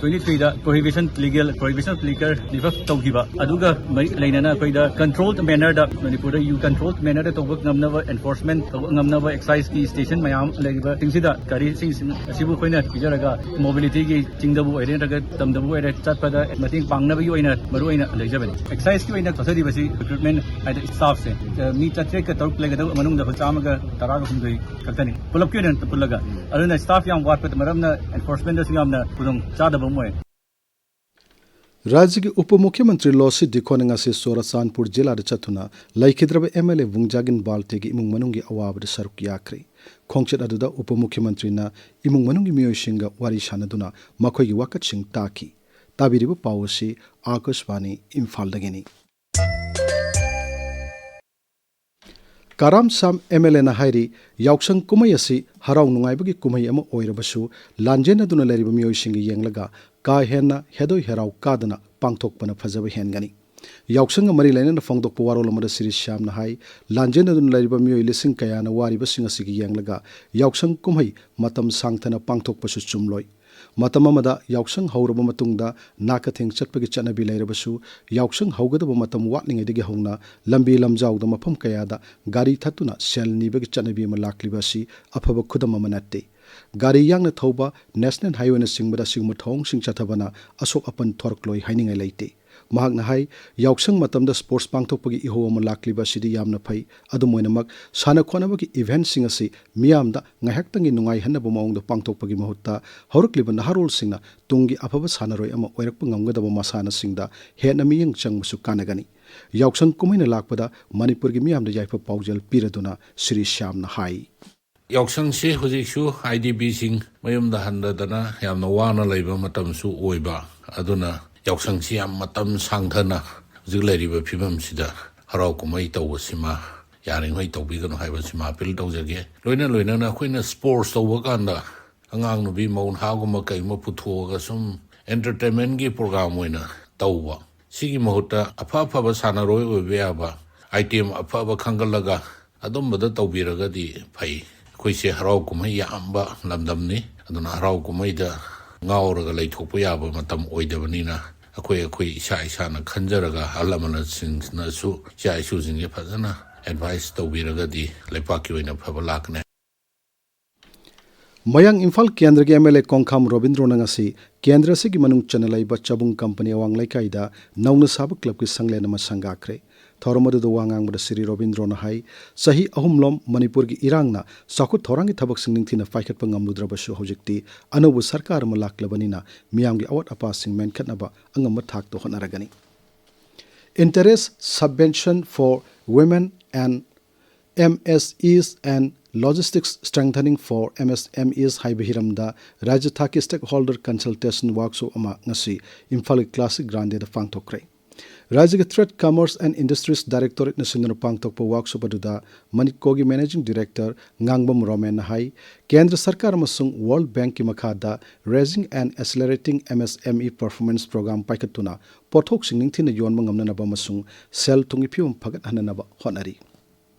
twenty threeꯗ prohibition, legal prohibition of liquor reverse ꯇꯧꯈꯤꯕ, ꯑꯗꯨꯒ ꯃꯔꯤ ꯂꯩꯅꯅ ꯑꯩꯈꯣꯏꯗ controlled mannerꯗ, ꯃꯅꯤꯄꯨꯔꯗ ꯌꯨ controlled mannerꯗ ꯇꯧꯕ ꯉꯝꯅꯕ, enforcement ꯇꯧꯕ ꯉꯝꯅꯕ Exciseꯀꯤ station ꯃꯌꯥꯝ ꯂꯩꯔꯤꯕꯁꯤꯡꯁꯤꯗ ꯒꯥꯔꯤꯁꯤꯡ ꯑꯁꯤꯕꯨ ꯑꯩꯈꯣꯏꯅ ꯄꯤꯖꯔꯒ mobilityꯒꯤ, ꯆꯤꯡꯗꯕꯨ ꯑꯣꯏꯔꯦ ꯅꯠꯇ꯭ꯔꯒ ꯇꯝꯗꯕꯨ ꯑꯣꯏꯔꯦ, ꯆꯠꯄꯗ ꯃꯇꯦꯡ ꯄꯥꯡꯅꯕꯒꯤ ꯑꯣꯏꯅ ꯃꯔꯨ ꯑꯣꯏꯅ ꯂꯩꯖꯕꯅꯤ꯫ Exciseꯀꯤ ꯑꯣꯏꯅ ꯆꯠꯊꯔꯤꯕꯁꯤ recruitment ꯍꯥꯏꯗꯤ staffꯁꯦ, ꯑ, ꯃꯤ ꯆꯥꯇ꯭ꯔꯦꯠꯀ ꯇꯔꯨꯛ ꯂꯩꯒꯗꯕ ꯃꯅꯨꯡꯗ ꯑꯩꯈꯣꯏ ꯆꯥꯝꯃꯒ ꯇꯔꯥꯒ ꯍꯨꯝꯗꯣꯏ ꯈꯛꯇꯅꯤ ꯄꯨꯂꯞꯀꯤ ꯑꯣꯏꯅ ꯄꯨꯜꯂꯒ꯫ ꯑꯗꯨꯅ staff ꯌꯥꯝ ꯋꯥꯠꯄ ꯃꯔꯝꯅ enforcementꯗꯁꯨ ꯌꯥꯝꯅ ꯈꯨꯗꯣꯡ ꯆꯥꯗꯕ ꯑꯃ ꯑꯣꯏ꯫ ꯔꯥꯖ꯭ꯌꯒꯤ ꯎꯄ ꯃꯨꯈ꯭ꯌꯃꯟꯇ꯭ꯔꯤ ꯂꯣꯁꯤ ꯗꯤꯈꯣꯅ ꯉꯁꯤ ꯆꯨꯔꯥꯆꯥꯟꯄꯨꯔ ꯖꯤꯂꯥꯗ ꯆꯠꯇꯨꯅ ꯂꯩꯈꯤꯗ꯭ꯔꯕ MLA ꯚꯨꯡꯖꯥꯒꯤꯟ ꯕꯥꯜꯇꯦꯒꯤ ꯏꯃꯨꯡ ꯃꯅꯨꯡꯒꯤ ꯑꯋꯥꯕꯗ ꯁꯔꯨꯛ ꯌꯥꯈ꯭ꯔꯦ꯫ ꯈꯣꯡꯆꯠ ꯑꯗꯨꯗ ꯎꯄ ꯃꯨꯈ꯭ꯌꯃꯟꯇ꯭ꯔꯤꯅ ꯏꯃꯨꯡ ꯃꯅꯨꯡꯒꯤ ꯃꯤꯑꯣꯏꯁꯤꯡꯒ ꯋꯥꯔꯤ ꯁꯥꯅꯗꯨꯅ ꯃꯈꯣꯏꯒꯤ ꯋꯥꯀꯠꯁꯤꯡ ꯇꯥꯈꯤ꯫ ꯇꯥꯕꯤꯔꯤꯕ ꯄꯥꯎ ꯑꯁꯤ ꯑꯥꯀꯥꯁꯕꯥꯅꯤ ꯏꯝꯐꯥꯜꯗꯒꯤꯅꯤ꯫ ꯀꯥꯔꯥꯝ ꯁꯥꯝ MLAꯅ ꯍꯥꯏꯔꯤ, ꯌꯥꯎꯁꯪ ꯀꯨꯝꯍꯩ ꯑꯁꯤ ꯍꯔꯥꯎ ꯅꯨꯡꯉꯥꯏꯕꯒꯤ ꯀꯨꯝꯍꯩ ꯑꯃ ꯑꯣꯏꯔꯕꯁꯨ, ꯂꯥꯟꯖꯦꯟꯅꯗꯨꯅ ꯂꯩꯔꯤꯕ ꯃꯤꯑꯣꯏꯁꯤꯡꯒ ꯌꯦꯡꯂꯒ ꯀꯥ ꯍꯦꯟꯅ ꯍꯦꯗꯣꯏ ꯍꯦꯔꯥꯎ ꯀꯥꯗꯅ ꯄꯥꯡꯊꯣꯛꯄꯅ ꯐꯖꯕ ꯍꯦꯟꯒꯅꯤ꯫ ꯌꯥꯎꯁꯪꯒ ꯃꯔꯤ ꯂꯩꯅꯅ ꯐꯣꯡꯗꯣꯛꯄ ꯋꯥꯔꯣꯜ ꯑꯃꯗ ꯁ꯭ꯔꯤ ꯁ꯭ꯌꯥꯝꯅ ꯍꯥꯏ, ꯂꯥꯟꯖꯦꯟꯅꯗꯨꯅ ꯂꯩꯔꯤꯕ ꯃꯤꯑꯣꯏ ꯂꯤꯁꯤꯡ ꯀꯌꯥꯅ ꯋꯥꯔꯤꯕꯁꯤꯡ ꯑꯁꯤꯒꯤ ꯌꯦꯡꯂꯒ ꯌꯥꯎꯁꯪ ꯀꯨꯝꯍꯩ ꯃꯇꯝ ꯁꯥꯡꯊꯅ ꯄꯥꯡꯊꯣꯛꯄꯁꯨ ꯆꯨꯝꯂꯣꯏ꯫ ꯃꯇꯝ ꯑꯃꯗ ꯌꯥꯎꯁꯪ ꯍꯧꯔꯕ ꯃꯇꯨꯡꯗ ꯅꯥꯀꯊꯦꯡ ꯆꯠꯄꯒꯤ ꯆꯠꯅꯕꯤ ꯂꯩꯔꯕꯁꯨ, ꯌꯥꯎꯁꯪ ꯍꯧꯒꯗꯕ ꯃꯇꯝ ꯋꯥꯠꯂꯤꯉꯩꯗꯒꯤ ꯍꯧꯅ ꯂꯝꯕꯤ ꯂꯝꯖꯥꯎꯗ ꯃꯐꯝ ꯀꯌꯥꯗ ꯒꯥꯔꯤ ꯊꯠꯇꯨꯅ ꯁꯦꯜ ꯅꯤꯕꯒꯤ ꯆꯠꯅꯕꯤ ꯑꯃ ꯂꯥꯛꯂꯤꯕ ꯑꯁꯤ ꯑꯐꯕ ꯈꯨꯗꯝ ꯑꯃ ꯅꯠꯇꯦ꯫ ꯒꯥꯔꯤ ꯌꯥꯡꯅ ꯊꯧꯕ, National Highwayꯅꯆꯤꯡꯕꯗ ꯑꯁꯤꯒꯨꯝꯕ ꯊꯧꯑꯣꯡꯁꯤꯡ ꯆꯠꯊꯕꯅ ꯑꯁꯣꯛ ꯑꯄꯟ ꯊꯣꯔꯛꯂꯣꯏ ꯍꯥꯏꯅꯤꯡꯉꯥꯏ ꯂꯩꯇꯦ꯫ ꯃꯍꯥꯛꯅ ꯍꯥꯏ, ꯌꯥꯎꯁꯪ ꯃꯇꯝꯗ sports ꯄꯥꯡꯊꯣꯛꯄꯒꯤ ꯏꯍꯧ ꯑꯃ ꯂꯥꯛꯂꯤꯕ ꯑꯁꯤꯗꯤ ꯌꯥꯝꯅ ꯐꯩ꯫ ꯑꯗꯨꯝ ꯑꯣꯏꯅꯃꯛ, ꯁꯥꯟꯅ ꯈꯣꯠꯅꯕꯒꯤ eventꯁꯤꯡ ꯑꯁꯤ ꯃꯤꯌꯥꯝꯗ ꯉꯥꯏꯍꯥꯛꯇꯪꯒꯤ ꯅꯨꯡꯉꯥꯏꯍꯟꯅꯕ ꯃꯑꯣꯡꯗ ꯄꯥꯡꯊꯣꯛꯄꯒꯤ ꯃꯍꯨꯠꯇ, ꯍꯧꯔꯛꯂꯤꯕ ꯅꯍꯥꯔꯣꯜꯁꯤꯡꯅ ꯇꯨꯡꯒꯤ ꯑꯐꯕ ꯁꯥꯟꯅꯔꯣꯏ ꯑꯃ ꯑꯣꯏꯔꯛꯄ ꯉꯝꯒꯗꯕ ꯃꯁꯥꯟꯅꯁꯤꯡꯗ ꯍꯦꯟꯅ ꯃꯤꯠꯌꯦꯡ ꯆꯪꯕꯁꯨ ꯀꯥꯟꯅꯒꯅꯤ꯫ ꯌꯥꯎꯁꯪ ꯀꯨꯝꯍꯩꯅ ꯂꯥꯛꯄꯗ ꯃꯅꯤꯄꯨꯔꯒꯤ ꯃꯤꯌꯥꯝꯗ ꯌꯥꯏꯐ ꯄꯥꯎꯖꯦꯜ ꯄꯤꯔꯗꯨꯅ ꯁ꯭ꯔꯤ ꯁ꯭ꯌꯥꯝꯅ ꯍꯥꯏ꯫ ꯌꯥꯎꯁꯪꯁꯤ ꯍꯧꯖꯤꯛꯁꯨ IDPꯁꯤꯡ ꯃꯌꯨꯝꯗ ꯍꯟꯗꯗꯅ ꯌꯥꯝꯅ ꯋꯥꯅ ꯂꯩꯕ ꯃꯇꯝꯁꯨ ꯑꯣꯏꯕ꯫ ꯑꯗꯨꯅ ꯌꯥꯎꯁꯪꯁꯤ ꯌꯥꯝ ꯃꯇꯝ ꯁꯥꯡꯊꯅ ꯍꯧꯖꯤꯛ ꯂꯩꯔꯤꯕ ꯐꯤꯕꯝꯁꯤꯗ ꯍꯔꯥꯎ ꯀꯨꯝꯍꯩ ꯇꯧꯕꯁꯤꯃ ꯌꯥꯔꯤꯉꯩ ꯇꯧꯕꯤꯒꯅꯨ ꯍꯥꯏꯕꯁꯤꯃ ꯑꯄꯤꯜ ꯇꯧꯖꯒꯦ꯫ ꯂꯣꯏꯅ ꯂꯣꯏꯅꯅ ꯑꯩꯈꯣꯏꯅ ꯁ꯭ꯄꯣꯔꯠꯁ ꯇꯧꯕ ꯀꯥꯟꯗ ꯑꯉꯥꯡ ꯅꯨꯄꯤ ꯃꯧ ꯅꯍꯥꯒꯨꯝꯕ ꯀꯩꯒꯨꯝꯕ ꯄꯨꯊꯣꯛꯑꯒ ꯁꯨꯝ ꯑꯦꯟꯇꯔꯇꯦꯟꯃꯦꯟꯒꯤ ꯄ꯭ꯔꯣꯒ꯭ꯔꯥꯝ ꯑꯣꯏꯅ ꯇꯧꯕ, ꯁꯤꯒꯤ ꯃꯍꯨꯠꯇ ꯑꯐ ꯑꯐꯕ ꯁꯥꯟꯅꯔꯣꯏ ꯑꯣꯏꯕ ꯌꯥꯕ ꯑꯥꯏꯇꯦꯝ ꯑꯐꯕ ꯈꯟꯒꯠꯂꯒ ꯑꯗꯨꯝꯕꯗ ꯇꯧꯕꯤꯔꯒꯗꯤ ꯐꯩ꯫ ꯑꯩꯈꯣꯏꯁꯦ ꯍꯔꯥꯎ ꯀꯨꯝꯍꯩ ꯌꯥꯝꯕ ꯂꯝꯗꯝꯅꯤ꯫ ꯑꯗꯨꯅ ꯍꯔꯥꯎ ꯀꯨꯝꯍꯩꯗ ꯉꯥꯎꯔꯒ ꯂꯩꯊꯣꯛꯄ ꯌꯥꯕ ꯃꯇꯝ ꯑꯣꯏꯗꯕꯅꯤꯅ, ꯑꯩꯈꯣꯏ ꯑꯩꯈꯣꯏ ꯏꯁꯥ ꯏꯁꯥꯅ ꯈꯟꯖꯔꯒ, ꯑꯍꯜ ꯂꯃꯟꯁꯤꯡꯅꯁꯨ ꯏꯆꯥ ꯏꯁꯨꯁꯤꯡꯁꯦ ꯐꯖꯅ ꯑꯦꯗꯚꯥꯏꯁ ꯇꯧꯕꯤꯔꯒꯗꯤ ꯂꯩꯄꯥꯛꯀꯤ ꯑꯣꯏꯅ ꯐꯕ ꯂꯥꯛꯀꯅꯤ꯫ ꯃꯌꯥꯡ ꯏꯝꯐꯥꯜ ꯀꯦꯟꯗ꯭ꯔꯒꯤ ꯑꯦꯝ ꯑꯦꯜ ꯑꯦ ꯀꯣꯡꯈꯥꯝ ꯔꯣꯕꯤꯟꯗ꯭ꯔꯣꯅ ꯉꯁꯤ ꯀꯦꯟꯗ꯭ꯔ ꯑꯁꯤꯒꯤ ꯃꯅꯨꯡ ꯆꯟꯅ ꯂꯩꯕ ꯆꯕꯨꯡ ꯀꯝꯄꯅꯤ ꯑꯋꯥꯡ ꯂꯩꯀꯥꯏꯗ ꯅꯧꯅ ꯁꯥꯕ ꯀ꯭ꯂꯕꯀꯤ ꯁꯪꯂꯦꯟ ꯑꯃ ꯁꯪꯒꯥꯈ꯭ꯔꯦ꯫ ꯊꯧꯔꯝ ꯑꯗꯨꯗ ꯋꯥ ꯉꯥꯡꯕꯗ ꯁ꯭ꯔꯤ ꯔꯣꯕꯤꯟꯗ꯭ꯔꯣꯅ ꯍꯥꯏ, ꯆꯍꯤ ꯑꯍꯨꯝꯂꯣꯝ ꯃꯅꯤꯄꯨꯔꯒꯤ ꯏꯔꯥꯡꯅ ꯆꯥꯎꯈꯠ ꯊꯧꯔꯥꯡꯒꯤ ꯊꯕꯛꯁꯤꯡ ꯅꯤꯡꯊꯤꯅ ꯄꯥꯏꯈꯠꯄ ꯉꯝꯂꯨꯗ꯭ꯔꯕꯁꯨ, ꯍꯧꯖꯤꯛꯇꯤ ꯑꯅꯧꯕ ꯁꯔꯀꯥꯔ ꯑꯃ ꯂꯥꯛꯂꯕꯅꯤꯅ ꯃꯤꯌꯥꯝꯒꯤ ꯑꯋꯥꯠ ꯑꯄꯥꯁꯤꯡ ꯃꯦꯟꯈꯠꯅꯕ ꯑꯉꯝꯕ ꯊꯥꯛꯇ ꯍꯣꯠꯅꯔꯒꯅꯤ꯫ Interest subvention for women and M S Es and logistics strengthening for M S M Es ꯍꯥꯏꯕ ꯍꯤꯔꯝꯗ ꯔꯥꯖ꯭ꯌ ꯊꯥꯛꯀꯤ stakeholder consultation workshop ꯑꯃ ꯉꯁꯤ ꯏꯝꯐꯥꯜꯒꯤ ꯀ꯭ꯂꯥꯁꯤꯛ ꯒ꯭ꯔꯥꯟꯗꯦꯗ ꯄꯥꯡꯊꯣꯛꯈ꯭ꯔꯦ꯫ ꯔꯥꯖ꯭ꯌꯒꯤ Trade, Commerce and Industries Directorate-ꯅ ꯁꯤꯟꯗꯨꯅ ꯄꯥꯡꯊꯣꯛꯄ workshop ꯑꯗꯨꯗ ꯃꯅꯤꯀꯣꯒꯤ Managing Director ꯉꯥꯡꯕꯝ ꯔꯣꯃꯦꯟꯅ ꯍꯥꯏ, ꯀꯦꯟꯗ꯭ꯔ ꯁꯔꯀꯥꯔ ꯑꯃꯁꯨꯡ World Bank-ꯀꯤ ꯃꯈꯥꯗ Raising and Accelerating M S M E Performance Program ꯄꯥꯏꯈꯠꯇꯨꯅ ꯄꯣꯠꯊꯣꯛꯁꯤꯡ ꯅꯤꯡꯊꯤꯅ ꯌꯣꯟꯕ ꯉꯝꯅꯅꯕ ꯑꯃꯁꯨꯡ ꯁꯦꯜ ꯊꯨꯝꯒꯤ ꯐꯤꯕꯝ ꯐꯒꯠꯍꯟꯅꯅꯕ ꯍꯣꯠꯅꯔꯤ꯫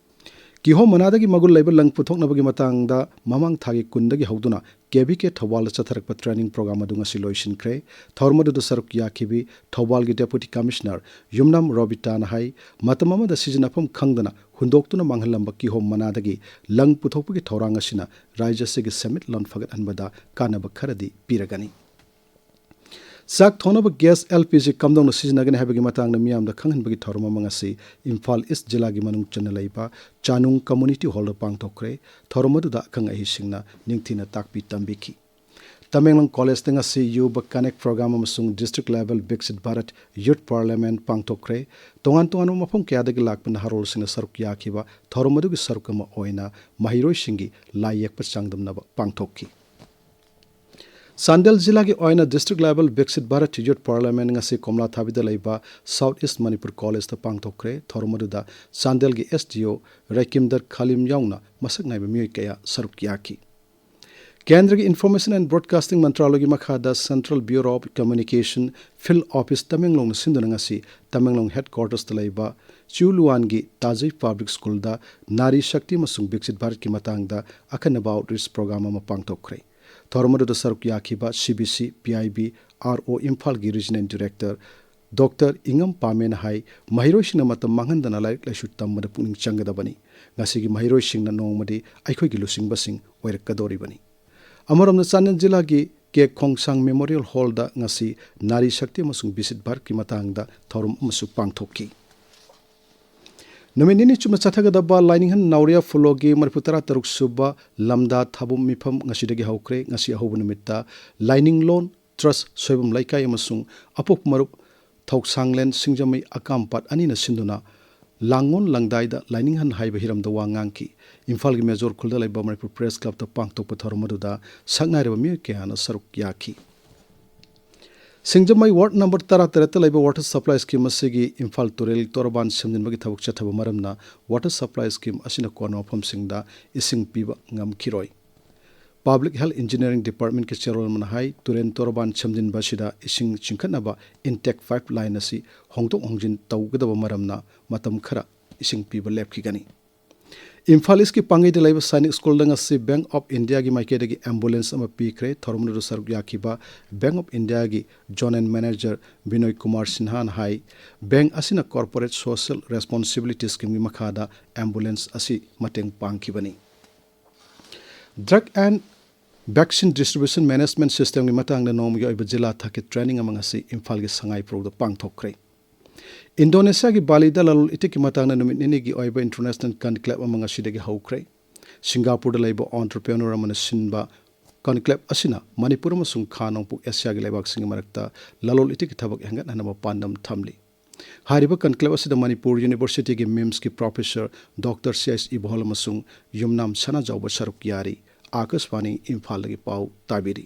ꯀꯤꯍꯣꯝ ꯃꯅꯥꯗꯒꯤ ꯃꯒꯨꯟ ꯂꯩꯕ ꯂꯪ ꯄꯨꯊꯣꯛꯅꯕꯒꯤ ꯃꯇꯥꯡꯗ ꯃꯃꯥꯡ ꯊꯥꯒꯤ ꯀꯨꯟꯗꯒꯤ ꯍꯧꯗꯨꯅ ꯀꯦ ꯚꯤ ꯀꯦ ꯊꯧꯕꯥꯜꯗ ꯆꯠꯊꯔꯛꯄ training program ꯑꯗꯨ ꯉꯁꯤ ꯂꯣꯏꯁꯤꯟꯈ꯭ꯔꯦ꯫ ꯊꯧꯔꯝ ꯑꯗꯨꯗ ꯁꯔꯨꯛ ꯌꯥꯈꯤꯕꯤ ꯊꯧꯕꯥꯜꯒꯤ Deputy Commissioner ꯌꯨꯝꯅꯥꯝ ꯔꯣꯕꯤꯇꯥꯅ ꯍꯥꯏ, ꯃꯇꯝ ꯑꯃꯗ ꯁꯤꯖꯤꯟꯅꯐꯝ ꯈꯪꯗꯅ ꯍꯨꯟꯗꯣꯛꯇꯨꯅ ꯃꯥꯡꯍꯜꯂꯝꯕ ꯀꯤꯍꯣꯝ ꯃꯅꯥꯗꯒꯤ ꯂꯪ ꯄꯨꯊꯣꯛꯄꯒꯤ ꯊꯧꯔꯥꯡ ꯑꯁꯤꯅ ꯔꯥꯖ꯭ꯌ ꯑꯁꯤꯒꯤ ꯁꯦꯟꯃꯤꯠꯂꯣꯟ ꯐꯒꯠꯍꯟꯕꯗ ꯀꯥꯟꯅꯕ ꯈꯔꯗꯤ ꯄꯤꯔꯒꯅꯤ꯫ ꯆꯥꯛ ꯊꯣꯡꯅꯕ gas L P G ꯀꯝꯗꯧꯅ ꯁꯤꯖꯤꯟꯅꯒꯅꯤ ꯍꯥꯏꯕꯒꯤ ꯃꯇꯥꯡꯗ ꯃꯤꯌꯥꯝꯗ ꯈꯪꯍꯟꯕꯒꯤ ꯊꯧꯔꯝ ꯑꯃ ꯉꯁꯤ ꯏꯝꯐꯥꯜ ꯏꯁ ꯖꯤꯂꯥꯒꯤ ꯃꯅꯨꯡ ꯆꯟꯅ ꯂꯩꯕ ꯆꯥꯅꯨꯡ Community Hall-ꯗ ꯄꯥꯡꯊꯣꯛꯈ꯭ꯔꯦ꯫ ꯊꯧꯔꯝ ꯑꯗꯨꯗ ꯑꯈꯪ ꯑꯍꯩꯁꯤꯡꯅ ꯅꯤꯡꯊꯤꯅ ꯇꯥꯛꯄꯤ ꯇꯝꯕꯤꯈꯤ꯫ ꯇꯃꯦꯡꯂꯣꯡ ꯀꯣꯂꯦꯖꯇ ꯉꯁꯤ Yuva Connect program ꯑꯃꯁꯨꯡ district level Viksit Bharat Youth Parliament ꯄꯥꯡꯊꯣꯛꯈ꯭ꯔꯦ꯫ ꯇꯣꯉꯥꯟ ꯇꯣꯉꯥꯟꯕ ꯃꯐꯝ ꯀꯌꯥꯗꯒꯤ ꯂꯥꯛꯄ ꯅꯍꯥꯔꯣꯜꯁꯤꯡꯅ ꯁꯔꯨꯛ ꯌꯥꯈꯤꯕ ꯊꯧꯔꯝ ꯑꯗꯨꯒꯤ ꯁꯔꯨꯛ ꯑꯃ ꯑꯣꯏꯅ ꯃꯍꯩꯔꯣꯏꯁꯤꯡꯒꯤ ꯂꯥꯏ ꯌꯦꯛꯄ ꯆꯥꯡꯗꯝꯅꯕ ꯄꯥꯡꯊꯣꯛꯈꯤ꯫ ꯆꯥꯟꯗꯦꯜ ꯖꯤꯂꯥꯒꯤ ꯑꯣꯏꯅ District Level Viksit Bharat Youth Parliament ꯉꯁꯤ ꯀꯣꯝꯂꯥꯊꯥꯕꯤꯗ ꯂꯩꯕ South East Manipur College ꯇ ꯄꯥꯡꯊꯣꯛꯈ꯭ꯔꯦ꯫ ꯊꯧꯔꯝ ꯑꯗꯨꯗ ꯆꯥꯟꯗꯦꯜꯒꯤ S D O ꯔꯦꯀꯤꯝꯗꯔ ꯈꯥꯂꯤꯝ ꯌꯥꯎꯅ ꯃꯁꯛ ꯅꯥꯏꯕ ꯃꯤꯑꯣꯏ ꯀꯌꯥ ꯁꯔꯨꯛ ꯌꯥꯈꯤ꯫ ꯀꯦꯟꯗ꯭ꯔꯒꯤ Information and Broadcasting ꯃꯟꯇ꯭ꯔꯥꯂꯣꯏꯒꯤ ꯃꯈꯥꯗ Central Bureau of Communication Field Office ꯇꯃꯦꯡꯂꯣꯡꯅ ꯁꯤꯟꯗꯨꯅ ꯉꯁꯤ ꯇꯃꯦꯡꯂꯣꯡ headquarters ꯇ ꯂꯩꯕ ꯆꯤꯎꯂꯨꯋꯥꯟꯒꯤ ꯇꯥꯖꯩ Public School ꯗ ꯅꯥꯔꯤ ꯁꯛꯇꯤ ꯑꯃꯁꯨꯡ ꯕꯤꯛꯁꯤꯠ ꯚꯥꯔꯠꯀꯤ ꯃꯇꯥꯡꯗ ꯑꯈꯟꯅꯕ outreach program ꯑꯃ ꯄꯥꯡꯊꯣꯛꯈ꯭ꯔꯦ꯫ ꯊꯧꯔꯝ ꯑꯗꯨꯗ ꯁꯔꯨꯛ ꯌꯥꯈꯤꯕ C B C, P I B, R O ꯏꯝꯐꯥꯜꯒꯤ Regional Director Doctor ꯏꯉꯝ ꯄꯥꯃꯦꯅ ꯍꯥꯏ, ꯃꯍꯩꯔꯣꯏꯁꯤꯡꯅ ꯃꯇꯝ ꯃꯥꯡꯍꯟꯗꯅ ꯂꯥꯏꯔꯤꯛ ꯂꯥꯏꯁꯨ ꯇꯝꯕꯗ ꯄꯨꯛꯅꯤꯡ ꯆꯪꯒꯗꯕꯅꯤ꯫ ꯉꯁꯤꯒꯤ ꯃꯍꯩꯔꯣꯏꯁꯤꯡꯅ ꯅꯣꯡꯃꯗꯤ ꯑꯩꯈꯣꯏꯒꯤ ꯂꯨꯆꯤꯡꯕꯁꯤꯡ ꯑꯣꯏꯔꯛꯀꯗꯧꯔꯤꯕꯅꯤ꯫ ꯑꯃꯔꯣꯝꯗ ꯆꯥꯟꯗꯦꯜ ꯖꯤꯂꯥꯒꯤ ꯀꯦ ꯈꯣꯡꯁꯥꯡ Memorial Hall ꯗ ꯉꯁꯤ ꯅꯥꯔꯤ ꯁꯛꯇꯤ ꯑꯃꯁꯨꯡ ꯕꯤꯁꯤꯠ ꯚꯥꯔꯠꯀꯤ ꯃꯇꯥꯡꯗ ꯊꯧꯔꯝ ꯑꯃꯁꯨ ꯄꯥꯡꯊꯣꯛꯈꯤ꯫ ꯅꯨꯃꯤꯠ ꯅꯤꯅꯤ ꯆꯨꯞꯅ ꯆꯠꯊꯒꯗꯕ ꯂꯥꯏꯅꯤꯡꯍꯟ ꯅꯥꯎꯔꯤꯌꯥ ꯐꯨꯂꯣꯒꯤ ꯃꯔꯤꯐꯨ ꯇꯔꯥ ꯇꯔꯨꯛ ꯁꯨꯕ ꯂꯝꯗꯥ ꯊꯥꯕꯨꯝ ꯃꯤꯐꯝ ꯉꯁꯤꯗꯒꯤ ꯍꯧꯈ꯭ꯔꯦ꯫ ꯉꯁꯤ ꯑꯍꯧꯕ ꯅꯨꯃꯤꯠꯇ ꯂꯥꯏꯅꯤꯡꯂꯣꯟ Trust ꯁꯣꯏꯕꯝ ꯂꯩꯀꯥꯏ ꯑꯃꯁꯨꯡ ꯑꯄꯣꯛꯄ ꯃꯔꯨꯞ ꯊꯧꯁꯥꯡꯂꯦꯟ ꯁꯤꯡꯖꯃꯩ ꯑꯀꯥꯝꯄꯥꯠ ꯑꯅꯤꯅ ꯁꯤꯟꯗꯨꯅ ꯂꯥꯡꯉꯣꯟ ꯂꯪꯗꯥꯏꯗ ꯂꯥꯏꯅꯤꯡꯍꯟ ꯍꯥꯏꯕ ꯍꯤꯔꯝꯗ ꯋꯥ ꯉꯥꯡꯈꯤ꯫ ꯏꯝꯐꯥꯜꯒꯤ ꯃꯦꯖꯣꯔ ꯈꯨꯜꯗ ꯂꯩꯕ ꯃꯅꯤꯄꯨꯔ Press Club ꯇ ꯄꯥꯡꯊꯣꯛꯄ ꯊꯧꯔꯝ ꯑꯗꯨꯗ ꯁꯛꯅꯥꯏꯔꯕ ꯃꯤꯑꯣꯏ ꯀꯌꯥꯅ ꯁꯔꯨꯛ ꯌꯥꯈꯤ꯫ ꯁꯤꯡꯖꯃꯩ ward number ꯇꯔꯥ ꯇꯔꯦꯠꯇ ꯂꯩꯕ water supply scheme ꯑꯁꯤꯒꯤ ꯏꯝꯐꯥꯜ ꯇꯨꯔꯦꯜ ꯇꯣꯔꯕꯥꯟ ꯁꯦꯝꯖꯤꯟꯕꯒꯤ ꯊꯕꯛ ꯆꯠꯊꯕ ꯃꯔꯝꯅ water supply scheme ꯑꯁꯤꯅ ꯀꯣꯟꯕ ꯃꯐꯝꯁꯤꯡꯗ ꯏꯁꯤꯡ ꯄꯤꯕ ꯉꯝꯈꯤꯔꯣꯏ꯫ Public Health Engineering Department ꯀꯤ ꯆꯦꯔꯣꯜ ꯑꯃꯅ ꯍꯥꯏ, ꯇꯨꯔꯦꯜ ꯇꯣꯔꯕꯥꯟ ꯁꯦꯝꯖꯤꯟꯕ ꯑꯁꯤꯗ ꯏꯁꯤꯡ ꯆꯤꯡꯈꯠꯅꯕ intake pipeline ꯑꯁꯤ ꯍꯣꯡꯗꯣꯛ ꯍꯣꯡꯖꯤꯟ ꯇꯧꯒꯗꯕ ꯃꯔꯝꯅ ꯃꯇꯝ ꯈꯔ ꯏꯁꯤꯡ ꯄꯤꯕ ꯂꯦꯞꯈꯤꯒꯅꯤ꯫ ꯏꯝꯐꯥꯜ East ꯀꯤ ꯄꯥꯡꯒꯩꯗ ꯂꯩꯕ ꯁꯥꯏꯅꯤꯛ school ꯗ ꯉꯁꯤ Bank of India ꯒꯤ ꯃꯥꯏꯀꯩꯗꯒꯤ ambulance ꯑꯃ ꯄꯤꯈ꯭ꯔꯦ꯫ ꯊꯧꯔꯝ ꯑꯗꯨꯗ ꯁꯔꯨꯛ ꯌꯥꯈꯤꯕ Bank of India ꯒꯤ Zonal Manager ꯕꯤꯅꯣꯏ ꯀꯨꯃꯥꯔ ꯁꯤꯟꯍꯥꯅ ꯍꯥꯏ, bank ꯑꯁꯤꯅ Corporate Social Responsibility Scheme ꯒꯤ ꯃꯈꯥꯗ ambulance ꯑꯁꯤ ꯃꯇꯦꯡ ꯄꯥꯡꯈꯤꯕꯅꯤ꯫ Drug and Vaccine Distribution Management System ꯒꯤ ꯃꯇꯥꯡꯗ ꯅꯣꯡꯃꯒꯤ ꯑꯣꯏꯕ ꯖꯤꯂꯥ ꯊꯥꯛꯀꯤ training ꯑꯃ ꯉꯁꯤ ꯏꯝꯐꯥꯜꯒꯤ ꯁꯉꯥꯏꯄ꯭ꯔꯧꯗ ꯄꯥꯡꯊꯣꯛꯈ꯭ꯔꯦ꯫ ꯏꯟꯗꯣꯅꯦꯁꯤꯌꯥꯒꯤ ꯕꯥꯂꯤꯗ ꯂꯂꯣꯟ ꯏꯇꯤꯛꯀꯤ ꯃꯇꯥꯡꯗ ꯅꯨꯃꯤꯠ ꯅꯤꯅꯤꯒꯤ ꯑꯣꯏꯕ international conclave ꯑꯃ ꯉꯁꯤꯗꯒꯤ ꯍꯧꯈ꯭ꯔꯦ꯫ ꯁꯤꯡꯒꯥꯄꯨꯔꯗ ꯂꯩꯕ entrepreneur ꯑꯃꯅ ꯁꯤꯟꯕ conclave ꯑꯁꯤꯅ ꯃꯅꯤꯄꯨꯔ ꯑꯃꯁꯨꯡ ꯈꯥ ꯅꯣꯡꯄꯣꯛ ꯑꯦꯁꯤꯌꯥꯒꯤ ꯂꯩꯕꯥꯛꯁꯤꯡꯒꯤ ꯃꯔꯛꯇ ꯂꯂꯣꯟ ꯏꯇꯤꯛꯀꯤ ꯊꯕꯛ ꯍꯦꯟꯒꯠꯍꯟꯅꯕ ꯄꯥꯟꯗꯝ ꯊꯝꯂꯤ꯫ ꯍꯥꯏꯔꯤꯕ conclave ꯑꯁꯤꯗ ꯃꯅꯤꯄꯨꯔ University ꯒꯤ MIMS ꯀꯤ professor Doctor C H ꯏꯕꯣꯍꯜ ꯑꯃꯁꯨꯡ ꯌꯨꯝꯅꯥꯝ ꯁꯅꯥꯖꯥꯎꯕ ꯁꯔꯨꯛ ꯌꯥꯔꯤ꯫ ꯑꯥꯀꯥꯁꯕꯥꯅꯤ ꯏꯝꯐꯥꯜꯗꯒꯤ ꯄꯥꯎ ꯇꯥꯕꯤꯔꯤ꯫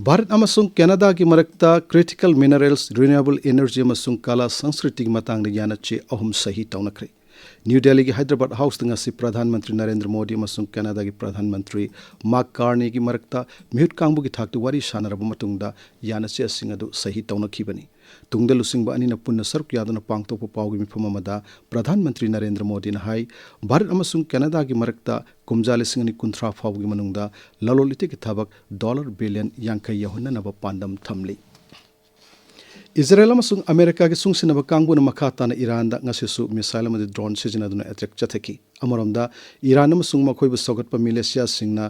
ꯚꯥꯔꯠ ꯑꯃꯁꯨꯡ ꯀꯦꯅꯥꯗꯥꯒꯤ ꯃꯔꯛꯇ critical minerals, renewable energy ꯑꯃꯁꯨꯡ ꯀꯂꯥ ꯁꯪꯁꯀ꯭ꯔꯤꯇꯤꯒꯤ ꯃꯇꯥꯡꯗ ꯌꯥꯅꯆꯦ ꯑꯍꯨꯝ ꯁꯍꯤ ꯇꯧꯅꯈ꯭ꯔꯦ꯫ ꯅ꯭ꯌꯨ ꯗꯦꯜꯂꯤꯒꯤ ꯍꯥꯏꯗ꯭ꯔꯕꯥꯗ ꯍꯥꯎꯁꯇ ꯉꯁꯤ ꯄ꯭ꯔꯙꯥꯟ ꯃꯟꯇ꯭ꯔꯤ ꯅꯔꯦꯟꯗ꯭ꯔ ꯃꯣꯗꯤ ꯑꯃꯁꯨꯡ ꯀꯦꯅꯥꯗꯥꯒꯤ ꯄ꯭ꯔꯙꯥꯟ ꯃꯟꯇ꯭ꯔꯤ ꯃꯥꯔꯛ ꯀꯥꯔꯅꯤꯒꯤ ꯃꯔꯛꯇ ꯃꯤꯍꯨꯠ ꯀꯥꯡꯕꯨꯒꯤ ꯊꯥꯛꯇ ꯋꯥꯔꯤ ꯁꯥꯟꯅꯔꯕ ꯃꯇꯨꯡꯗ ꯌꯥꯅꯆꯦꯁꯤꯡ ꯑꯗꯨ ꯁꯍꯤ ꯇꯧꯅꯈꯤꯕꯅꯤ꯫ ꯇꯨꯡꯗ ꯂꯨꯆꯤꯡꯕ ꯑꯅꯤꯅ ꯄꯨꯟꯅ ꯁꯔꯨꯛ ꯌꯥꯗꯨꯅ ꯄꯥꯡꯊꯣꯛꯄ ꯄꯥꯎꯒꯤ ꯃꯤꯐꯝ ꯑꯃꯗ ꯄ꯭ꯔꯙꯥꯟ ꯃꯟꯇ꯭ꯔꯤ ꯅꯔꯦꯟꯗ꯭ꯔ ꯃꯣꯗꯤꯅ ꯍꯥꯏ, ꯚꯥꯔꯠ ꯑꯃꯁꯨꯡ ꯀꯦꯅꯥꯗꯥꯒꯤ ꯃꯔꯛꯇ ꯀꯨꯝꯖꯥ ꯂꯤꯁꯤꯡ ꯑꯅꯤ ꯀꯨꯟꯊ꯭ꯔꯥ ꯐꯥꯎꯕꯒꯤ ꯃꯅꯨꯡꯗ ꯂꯂꯣꯟ ꯏꯇꯤꯛꯀꯤ ꯊꯕꯛ ꯗꯣꯂꯔ ꯕꯤꯂꯤꯌꯟ ꯌꯥꯡꯈꯩ ꯌꯧꯍꯟꯅꯅꯕ ꯄꯥꯟꯗꯝ ꯊꯝꯂꯤ꯫ ꯏꯖꯔꯦꯜ ꯑꯃꯁꯨꯡ ꯑꯃꯦꯔꯤꯀꯥꯒꯤ ꯆꯨꯡꯁꯤꯟꯅꯕ ꯀꯥꯡꯕꯨꯅ ꯃꯈꯥ ꯇꯥꯅ ꯏꯔꯥꯟꯗ ꯉꯁꯤꯁꯨ ꯃꯤꯁꯥꯏꯜ ꯑꯃꯗꯤ ꯗ꯭ꯔꯣꯟ ꯁꯤꯖꯤꯟꯅꯗꯨꯅ ꯑꯦꯇꯦꯛ ꯆꯠꯊꯈꯤ꯫ ꯑꯃꯔꯣꯝꯗ, ꯏꯔꯥꯟ ꯑꯃꯁꯨꯡ ꯃꯈꯣꯏꯕꯨ ꯁꯧꯒꯠꯄ ꯃꯤꯂꯤꯁꯤꯌꯥꯁꯤꯡꯅ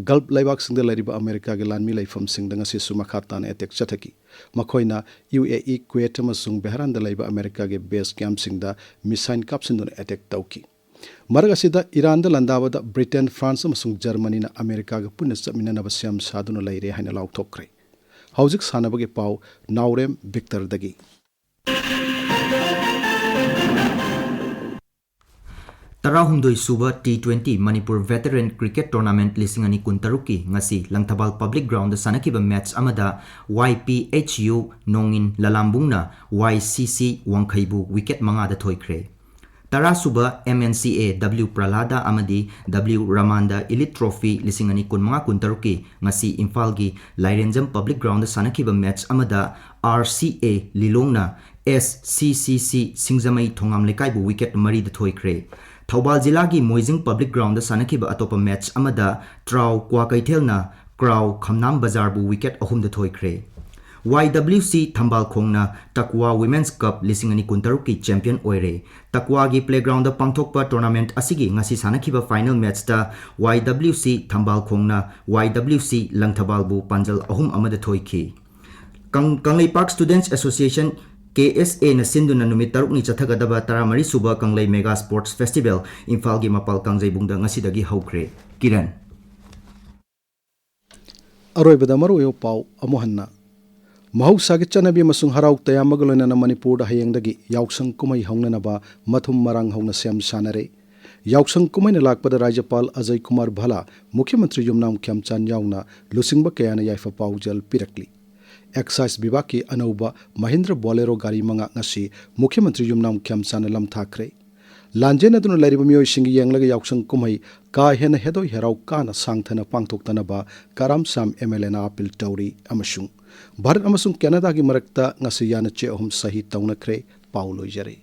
ꯒꯜꯐ ꯂꯩꯕꯥꯛꯁꯤꯡꯗ ꯂꯩꯔꯤꯕ ꯑꯃꯦꯔꯤꯀꯥꯒꯤ ꯂꯥꯟꯃꯤ ꯂꯩꯐꯝꯁꯤꯡꯗ ꯉꯁꯤꯁꯨ ꯃꯈꯥ ꯇꯥꯅ ꯑꯦꯇꯦꯛ ꯆꯠꯊꯈꯤ꯫ ꯃꯈꯣꯏꯅ ꯌꯨ ꯑꯦ ꯏ, ꯀꯨꯋꯦꯠ ꯑꯃꯁꯨꯡ ꯕꯦꯍꯔꯥꯟꯗ ꯂꯩꯕ ꯑꯃꯦꯔꯤꯀꯥꯒꯤ ꯕꯦꯁ ꯀꯦꯝꯞꯁꯤꯡꯗ ꯃꯤꯁꯥꯏꯜ ꯀꯥꯞꯁꯤꯟꯗꯨꯅ ꯑꯦꯇꯦꯛ ꯇꯧꯈꯤ꯫ ꯃꯔꯛ ꯑꯁꯤꯗ, ꯏꯔꯥꯟꯗ ꯂꯥꯟꯗꯥꯕꯗ ꯕ꯭ꯔꯤꯇꯦꯟ, ꯐ꯭ꯔꯥꯟꯁ ꯑꯃꯁꯨꯡ ꯖꯔꯃꯅꯤꯅ ꯑꯃꯦꯔꯤꯀꯥꯒ ꯄꯨꯟꯅ ꯆꯠꯃꯤꯟꯅꯅꯕ ꯁꯦꯝ ꯁꯥꯗꯨꯅ ꯂꯩꯔꯦ ꯍꯥꯏꯅ ꯂꯥꯎꯊꯣꯛꯈ꯭ꯔꯦ꯫ ꯍꯧꯖꯤꯛ ꯁꯥꯟꯅꯕꯒꯤ ꯄꯥꯎ ꯅꯥꯎꯔꯦꯝ ꯕꯤꯛꯇꯔꯗꯒꯤ꯫ ꯇꯔꯥꯍꯨꯝꯗꯣꯏ ꯁꯨꯕ T twenty Manipur veteran cricket tournament ꯂꯤꯁꯤꯡ ꯑꯅꯤ ꯀꯨꯟꯇꯔꯨꯛꯀꯤ ꯉꯁꯤ ꯂꯪꯊꯕꯥꯜ ꯄꯕ꯭ꯂꯤꯛ ꯒ꯭ꯔꯥꯎꯟꯗ ꯁꯥꯟꯅꯈꯤꯕ ꯃꯦꯠꯆ ꯑꯃꯗ ꯋꯥꯏ ꯄꯤ ꯑꯩꯆ ꯌꯨ ꯅꯣꯡꯏꯟ ꯂꯂꯥꯝꯕꯨꯡꯅ ꯋꯥꯏ ꯁꯤ ꯁꯤ ꯋꯥꯡꯈꯩꯕꯨ ꯋꯤꯀꯦꯠ ꯃꯉꯥꯗ ꯊꯣꯏꯈ꯭ꯔꯦ꯫ ꯇꯔꯥ ꯁꯨꯕ ꯑꯦꯝ ꯑꯦꯟ ꯁꯤ ꯑꯦ ꯗꯕ꯭ꯂꯤꯎ ꯄ꯭ꯔꯂꯥꯗ ꯑꯃꯗꯤ ꯗꯕ꯭ꯂꯤꯎ ꯔꯃꯥꯟꯗ ꯏꯂꯤꯠ ꯇ꯭ꯔꯣꯐꯤ ꯂꯤꯁꯤꯡ ꯑꯅꯤ ꯀꯨꯟꯃꯉꯥ ꯀꯨꯟꯇꯔꯨꯛꯀꯤ ꯉꯁꯤ ꯏꯝꯐꯥꯜꯒꯤ ꯂꯥꯏꯔꯦꯟꯖꯝ ꯄꯕ꯭ꯂꯤꯛ ꯒ꯭ꯔꯥꯎꯟꯗ ꯁꯥꯟꯅꯈꯤꯕ ꯃꯦꯠꯆ ꯑꯃꯗ ꯑꯥꯔ ꯁꯤ ꯑꯦ ꯂꯤꯂꯣꯡꯅ ꯑꯦꯁ ꯁꯤ ꯁꯤ ꯁꯤ ꯁꯤꯡꯖꯃꯩ ꯊꯣꯉꯥꯝ ꯂꯩꯀꯥꯏꯕꯨ ꯋꯤꯀꯦꯠ ꯃꯔꯤꯗ ꯊꯣꯏꯈ꯭ꯔꯦ꯫ ꯊꯧꯕꯥꯜ ꯖꯤꯂꯥꯒꯤ ꯃꯣꯏꯖꯤꯡ ꯄꯕ꯭ꯂꯤꯛ ꯒ꯭ꯔꯥꯎꯟꯗ ꯁꯥꯟꯅꯈꯤꯕ ꯑꯇꯣꯞꯄ ꯃꯦꯠꯆ ꯑꯃꯗ ꯇ꯭ꯔꯥꯎ ꯀ꯭ꯋꯥꯀꯩꯊꯦꯜꯅ ꯀ꯭ꯔꯥꯎ ꯈꯝꯅꯥꯝ ꯕꯖꯥꯔꯕꯨ ꯋꯤꯀꯦꯠ ꯑꯍꯨꯝꯗ ꯊꯣꯏꯈ꯭ꯔꯦ꯫ ꯋꯥꯏ ꯗꯕ꯭ꯂꯤꯎ ꯁꯤ ꯊꯝꯕꯥꯜ ꯈꯣꯡꯅ ꯇꯛꯋꯥ ꯋꯤꯃꯦꯟꯁ ꯀꯞ ꯂꯤꯁꯤꯡ ꯑꯅꯤ ꯀꯨꯟꯇꯔꯨꯛꯀꯤ ꯆꯦꯝꯄꯤꯌꯟ ꯑꯣꯏꯔꯦ꯫ ꯇꯛꯋꯥꯒꯤ ꯄ꯭ꯂꯦꯒ꯭ꯔꯥꯎꯟꯗ ꯄꯥꯡꯊꯣꯛꯄ ꯇꯣꯔꯅꯥꯃꯦꯟꯠ ꯑꯁꯤꯒꯤ ꯉꯁꯤ ꯁꯥꯟꯅꯈꯤꯕ ꯐꯥꯏꯅꯦꯜ ꯃꯦꯠꯆꯇ ꯋꯥꯏ ꯗꯕ꯭ꯂꯤꯎ ꯁꯤ ꯊꯝꯕꯥꯜ ꯈꯣꯡꯅ ꯋꯥꯏ ꯗꯕ꯭ꯂꯤꯎ ꯁꯤ ꯂꯪꯊꯕꯥꯜꯕꯨ ꯄꯥꯟꯖꯜ ꯑꯍꯨꯝ ꯑꯃꯗ ꯊꯣꯏꯈꯤ꯫ ꯀꯪ-, ꯀꯪꯂꯩꯄꯥꯛ ꯁ꯭ꯇꯨꯗꯦꯟꯠꯁ ꯑꯦꯁꯣꯁꯤꯌꯦꯁꯟ, ꯀꯦ ꯑꯦꯁ ꯑꯦꯅ ꯁꯤꯟꯗꯨꯅ ꯅꯨꯃꯤꯠ ꯇꯔꯨꯛꯅꯤ ꯆꯠꯊꯒꯗꯕ ꯇꯔꯥꯃꯔꯤ ꯁꯨꯕ ꯀꯪꯂꯩ ꯃꯦꯒꯥ ꯁ꯭ꯄꯣꯔꯠꯁ ꯐꯦꯁꯇꯤꯚꯦꯜ ꯏꯝꯐꯥꯜꯒꯤ ꯃꯄꯥꯜ ꯀꯥꯡꯖꯩꯕꯨꯡꯗ ꯉꯁꯤꯗꯒꯤ ꯍꯧꯈ꯭ꯔꯦ꯫ ꯀꯤꯔꯟ꯫ ꯑꯔꯣꯏꯕꯗ ꯃꯔꯨꯑꯣꯏꯕ ꯄꯥꯎ ꯑꯃꯨꯛ ꯍꯟꯅ꯫ ꯃꯍꯧꯁꯥꯒꯤ ꯆꯠꯅꯕꯤ ꯑꯃꯁꯨꯡ ꯍꯔꯥꯎ ꯇꯌꯥꯝꯕꯒ ꯂꯣꯏꯅꯅ ꯃꯅꯤꯄꯨꯔꯗ ꯍꯌꯦꯡꯗꯒꯤ ꯌꯥꯎꯁꯪ ꯀꯨꯝꯍꯩ ꯍꯧꯅꯅꯕ ꯃꯊꯨꯝ ꯃꯔꯥꯡ ꯍꯧꯅ ꯁꯦꯝ ꯁꯥꯅꯔꯦ꯫ ꯌꯥꯎꯁꯪ ꯀꯨꯝꯍꯩꯅ ꯂꯥꯛꯄꯗ ꯔꯥꯖ꯭ꯌꯄꯥꯜ ꯑꯖꯌ ꯀꯨꯃꯥꯔ ꯚꯜꯂꯥ, ꯃꯨꯈ꯭ꯌ ꯃꯟꯇ꯭ꯔꯤ ꯌꯨꯝꯅꯥꯝ ꯈ꯭ꯌꯥꯝꯆꯥꯟ ꯌꯥꯎꯅ ꯂꯨꯆꯤꯡꯕ ꯀꯌꯥꯅ ꯌꯥꯏꯐ ꯄꯥꯎꯖꯦꯜ ꯄꯤꯔꯛꯂꯤ꯫ ꯑꯦꯛꯁꯥꯏꯖ ꯕꯤꯚꯥꯒꯀꯤ ꯑꯅꯧꯕ ꯃꯍꯤꯟꯗ꯭ꯔ ꯕꯣꯂꯦꯔꯣ ꯒꯥꯔꯤ ꯃꯉꯥ ꯉꯁꯤ ꯃꯨꯈ꯭ꯌ ꯃꯟꯇ꯭ꯔꯤ ꯌꯨꯝꯅꯥꯝ ꯈ꯭ꯌꯥꯝꯆꯥꯟꯅ ꯂꯝꯊꯥꯈ꯭ꯔꯦ꯫ ꯂꯥꯟꯖꯦꯟꯅꯗꯨꯅ ꯂꯩꯔꯤꯕ ꯃꯤꯑꯣꯏꯁꯤꯡꯒꯤ ꯌꯦꯡꯂꯒ ꯌꯥꯎꯁꯪ ꯀꯨꯝꯍꯩ ꯀꯥ ꯍꯦꯟꯅ ꯍꯦꯗꯣꯏ ꯍꯦꯔꯥꯎ ꯀꯥꯅ ꯁꯥꯡꯊꯅ ꯄꯥꯡꯊꯣꯛꯇꯅꯕ ꯀꯔꯥꯝ ꯁꯥꯝ ꯑꯦꯝ ꯑꯦꯜ ꯑꯦꯅ ꯑꯥꯄꯤꯜ ꯇꯧꯔꯤ ꯑꯃꯁꯨꯡ ꯚꯥꯔꯠ ꯑꯃꯁꯨꯡ ꯀꯦꯅꯥꯗꯥꯒꯤ ꯃꯔꯛꯇ ꯉꯁꯤ ꯌꯥꯅ ꯆꯦ ꯑꯍꯨꯝ ꯁꯍꯤ ꯇꯧꯅꯈ꯭ꯔꯦ꯫ ꯄꯥꯎ ꯂꯣꯏꯖꯔꯦ꯫